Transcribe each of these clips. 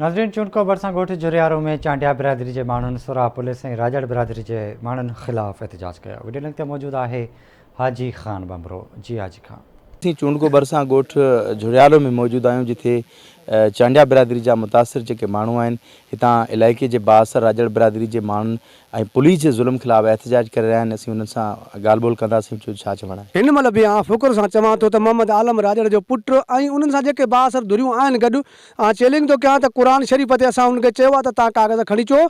ناظرين چونڊڪو ڀرسان ڳوٺ جريارو ۾ چانڊيا برادري جي ماڻهن سوراهه پوليس ۽ راڄڙ برادري جي ماڻهن خلاف احتجاج ڪيو وڊيو لنڪ تي موجود آهي حاجي خان ڀنڀرو جي حاجي خان. اسين چونڊڪو ڀرسان ڳوٺ جھڙيالو ۾ موجود آهيون جتي چانڊيا برادري جا متاثر جيڪي ماڻهو آهن هتان علائقي جي بااثر راڄڙ برادري جي ماڻهن ۽ پوليس جي ظلم خلاف احتجاج ڪري رهيا آهن اسين انهن سان ڳالهه ٻولهه ڪنداسين جو ڇا چوڻ آهي. هن مهل به آء فخر سان چوان ٿو ته محمد عالم راڄڙ جو پٽ ۽ انهن سان جيڪي بااثر ڌريون آهن گڏ آء چئلينج ٿو ڪيان ته قرآن شريف تي اسان انهن کي چيو آهي ته توهان ڪاغذ کڻي اچو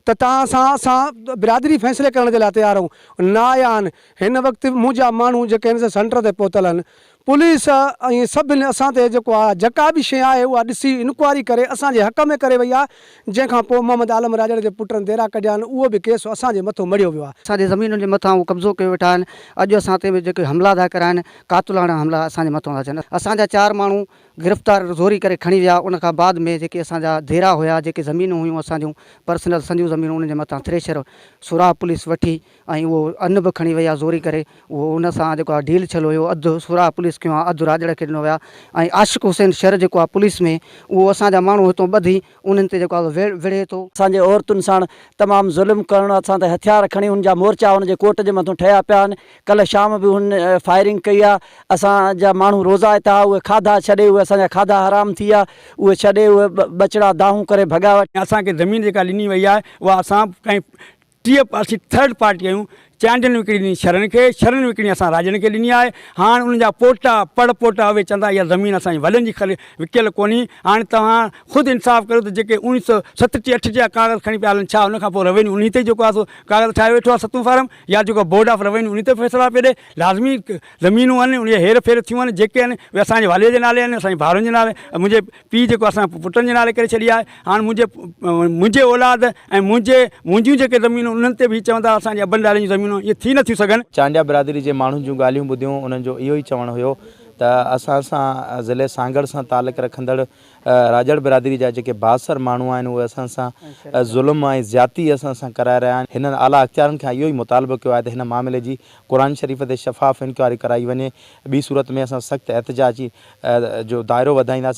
ته توهان سان اسان برادري فيصلي ڪرڻ جي لاء تيار آهيون نه آيا آهن هن وقت منهنجا ماڻهو جيڪي آهن سي سينٽر تي پهتل آهن پوليس ۽ سڀني اسان تي جيڪو آ جيڪا به شيء آهي اها ڏسي انڪوائري ڪري اسان جي حق ۾ ڪري وئي آ جنهن کان پوء محمد عالم راڄڙ جي پٽن ديرا ڪڍيا آهن اهو به ڪيس اسان جي مٿو مڙهيو ويو آ. اسان جي زمينن جي مٿان هو قبضو ڪيو ويٺا آهن اڄ اسان تي به جيڪي حملا ٿا ڪرائن قاتلاڻا حملا اسان جي مٿان ٿا ٿين اسان جا چار ماڻهو گرفتار زوري ڪري کڻي ويا ان کان بعد ۾ جيڪي اسان جا ديرا هيا جيڪي زمينون هيون اسان جون پرسنل سنديون زمينون انهن جي مٿان ٿريشر سوراهه پوليس وٺي ۽ اهو ان به کڻي وئي آ زوري ڪري اهو ان سان جيڪو آ ڊيل ٿيل هيو اڌ سوراهه پوليس کنيو آ اڌ راڄڙ کي ڏنو ويا ۽ عاشق حسين شر جيڪو آ پوليس ۾ اهو اسان جا ماڻهو هتون ٻڌي انهن تي جيڪو آ وڙهي ٿو. اسان جي عورتن ساڻ تمام ظلم ڪرڻ اسان تي هٿيار کڻي هن جا مورچا هن جي ڪوٽ جي مٿون ٺهيا پيا آهن ڪلهه شام به هن فائرنگ ڪئي آ اسان جا ماڻهو روزا هتان اهي کاڌا ڇڏي اهي اسان جا کاڌا حرام ٿي ويا اهي ڇڏي اهي ٻچڙا دانهون ڪري ڀڳا. اسان کي زمين جيڪا ڏني وئي آهي اها اسان ڪنهن ٽين اسين ٿرڊ پارٽي آهيون، چانڊين وڪڻي ڏني شرن کي، شرن وڪڻي اسان راڄن کي ڏني آهي، هاڻ انهن جا پوٽا، پڙ پوٽا اهي چوندا اها زمين اسان جي وڏن جي وڪيل ڪونهي، هاڻ توهان خود انصاف ڪريو ته جيڪي اوڻيهه سو ستٽيهه اٺٽيهه جا ڪاغذ کڻي پيا هلن ڇا ان کان پوء روينيو انهي تي جيڪو آهي سو ڪاغذ ٺاهي ويٺو آهي ستون فارم يا جيڪو بورڊ آف روينيو انهي تي فيصلا پيو ڏي، لازمي زمينون آهن انهي جا هير ڦير ٿيون آهن جيڪي آهن اهي اسان جي والد جي نالي آهن اسان جي ڀائرن جي نالي منهنجي پيء جيڪو اسان پٽن جي نالي ڪري ڇڏي آهي، هاڻ منهنجي منهنجي اولاد ۽ منهنجي منهنجيون جيڪي زمينون انهن تي به هي چوندا اسان جي ابن ڏاڏن جون زمينون اهي ٿي نٿيون سگهن. چانڊيا برادري جي ماڻهن جون ڳالهيون ٻڌيون انهن جو اهو ئي چوڻ هيو ته اسان سان ضلعي سانگهڙ سان تعلق رکندڙ راڄڙ برادري جا جيڪي بااثر ماڻهو آهن اهي اسان سان ظلم ۽ زيادتي اسان سان ڪرائي رهيا آهن هنن اعليٰ اختيارن کان اهو ئي مطالبو ڪيو آهي ته هن معاملي جي قرآن شريف تي شفاف انڪوائري ڪرائي وڃي ٻي صورت ۾ اسان سخت احتجاجي جو دائرو وڌائينداسين.